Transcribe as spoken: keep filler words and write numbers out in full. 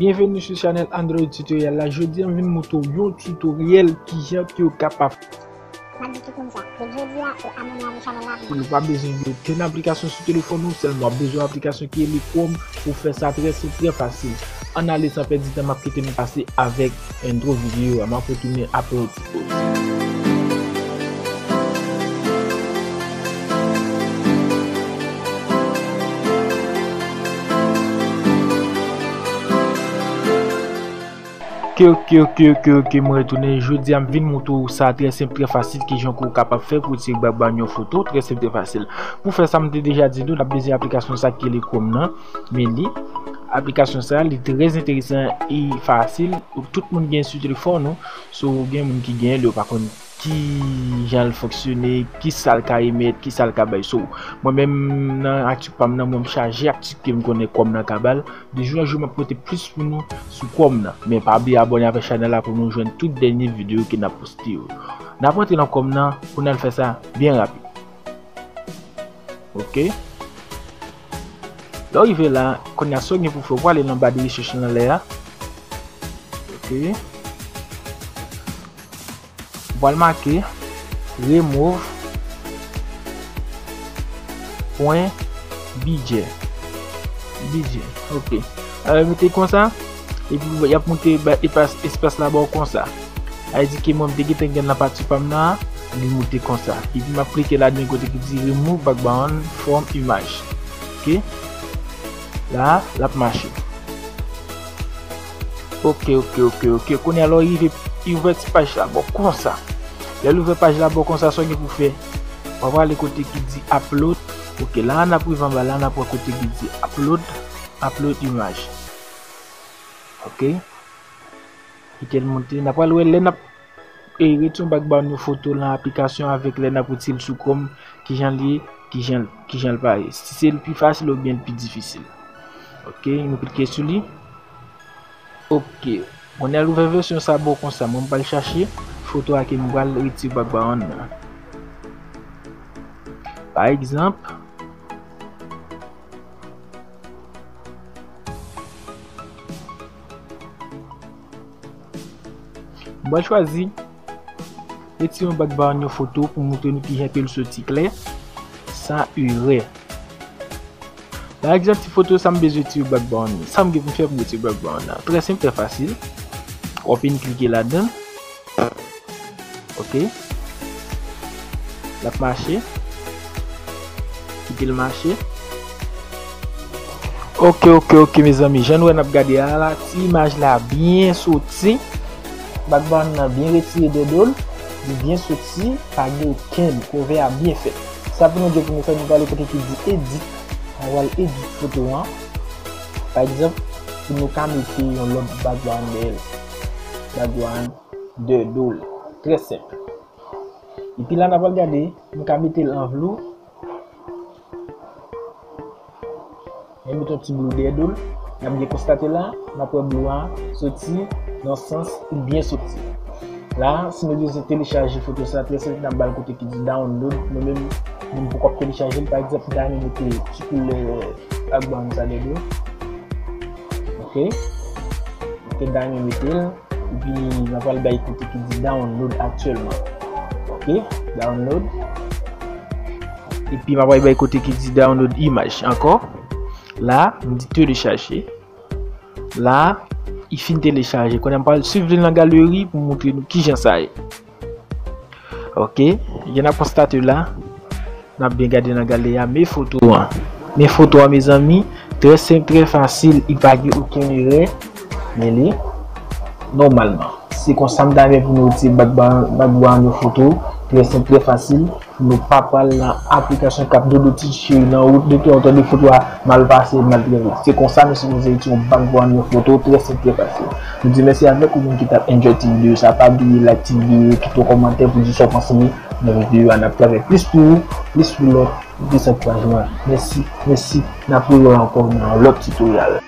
Byenveni sou chanèl Android Tutorial la. Jodi a m vin montre w yon tutoriel kijan ke w kapab Mwen di ki konn sa. Depi jodi a, e abòne avèk chanèl la. Ou pa bezwen gen okenn aplikasyon sou telefòn ou, sèlman w ap bezwen aplikasyon ki rele Chrome pou fè sa trè senp, trè fasil. Ann ale san pèdi tan, m ap kite nou pase avèk entwo videyo a, m ap retounen apre yon ti poz. Ok, ok, ok, ok, ok, mwen retounen. Jodi a, m vin montre w sa trè senp, trè fasil, kijan ke w kapab fè pou w retire background yon foto, trè senp, trè fasil. Pou fè sa, m te deja di nou, n ap bezwen aplikasyon sa ki rele Chrome nan. Men li, aplikasyon sa, li trè enteresan e fasil. Tout moun gen sou telefòn ou. So, gen moun ki gen li, yo pa konn kijan l fonksyone, kisa l ka emèt, kisa l ka bay. So, mwen menm nan aktik pa m nan, mwen m chaje aktik ke m konnen Chrome nan ka ba l. De jou an jou, m ap pote plis pou nou sou Chrome nan. Men pa bliye abòne avèk chanèl la pou nou jwenn tout dènye videyo ke n ap poste yo. N ap rantre nan Chrome nan pou n al fè sa byen rapid. Ok. Lè w rive la, kounye a sa w gen pou fè, w prale nan ba de rechèch lan anlè a. Ok. Ou pral make remove pwen bidjè. Bidjè, ok. Alò, mete konsa, epi y ap moute ba espas, espas la ba w konsa. Sa vle di ke mwen, m te gentan gen nan pati pa m nan, li moute konsa. Epi m ap klike ladan kote ki di remove background from image. Ok? La, l ap mache. Ok, ok, ok, ok. Kounye a, lè w rive, li ouvè ti paj la ba w konsa. Lè l ouvè paj la ba w konsa, sa w gen pou fè? W ap prale kote ki di upload. Ok, la, n ap rive anba la, n ap wè kote ki di upload, upload image. Ok. Kite l monte. N ap pral wè lè n ap e, retire yon background yon foto lan aplikasyon avèk lè n ap retire l sou Chrome, kijan l ye, kijan, kijan l parèt. Si se l pi fasil oubyen l pi difisil. Ok, nou klike sou li. Ok. Kounye a l ouvè vèsyon sa ba w konsa. Mwen, m pral chache foto a ke m pral retire background nan. Pa egzanp, Mwen chwazi retire yon background yon foto pou montre nou kijan ke l soti klè, san erè. Pa egzanp, ti foto sa m bezwen retire background li. Sa m gen pou m fè pou m retire background la? Trè senp, trè fasil. W ap vin klike ladan l. Ok. L ap mache. Kite l mache. Ok, ok, ok, mezanmi. Jan nou wè n ap gade a la, ti imaj la byen soti. Background nan byen retire dèyè do l. Li byen soti. Pa gen okenn. Kòve a byen fèt. Sa pou nou gen pou nou fè, nou prale kote ki di edit. Nou pral edit foto an. Pa egzanp, pou nou ka mete yon lòt background dèyè l. Background dèyè do l. Trè senp. Epi la, n ap al gade, nou ka mete l an blue. N mete yon ti blue dèyè do l. N ap byen konstate la, n ap wè blue a soti nan sans li byen soti. La, si nou bezwen telechaje foto sa, trè senp, n ap ba l kote ki di download. Mwen menm, mwen poko ap telechaje l. Pa egzanp, m ta renmen mete ti koulè background sa dèyè do l. Ok. Ok, Dany mete l. Epi, m ap al bay kote ki di download aktyèlman. Ok, download. Epi, m ap al bay kote ki di download imaj ankò. La, m di telechaje. La, li fin telechaje. Kounye a, m pral swiv li nan galeri pou montre nou kijan sa ye. Ok, jan n ap konstate la, n ap byen gade nan galeri a, men foto an. Men foto an, mezanmi, trè senp, trè fasil, li pa gen okenn erè. Men li nòmalman. Se konsa m ta renmen pou nou retire background, background yon foto, trè senp, trè fasil. Nou pa pral nan aplikasyon k ap dodo ti cheri nan wout, depi w tande foto a mal pase, mal trete. Se konsa nou sipoze retire yon background yon foto, trè senp, trè fasil. Nou di mèsi avèk ou menm ki t ap enjoy ti videyo sa. Pa bliye like ti videyo, kite yon kòmantè pou di sa w panse nan videyo a. N ap travay plis pou ou, plis pou lòt, plis ankourajman. Mèsi, mèsi. N ap rewè ankò nan yon lòt tutorial.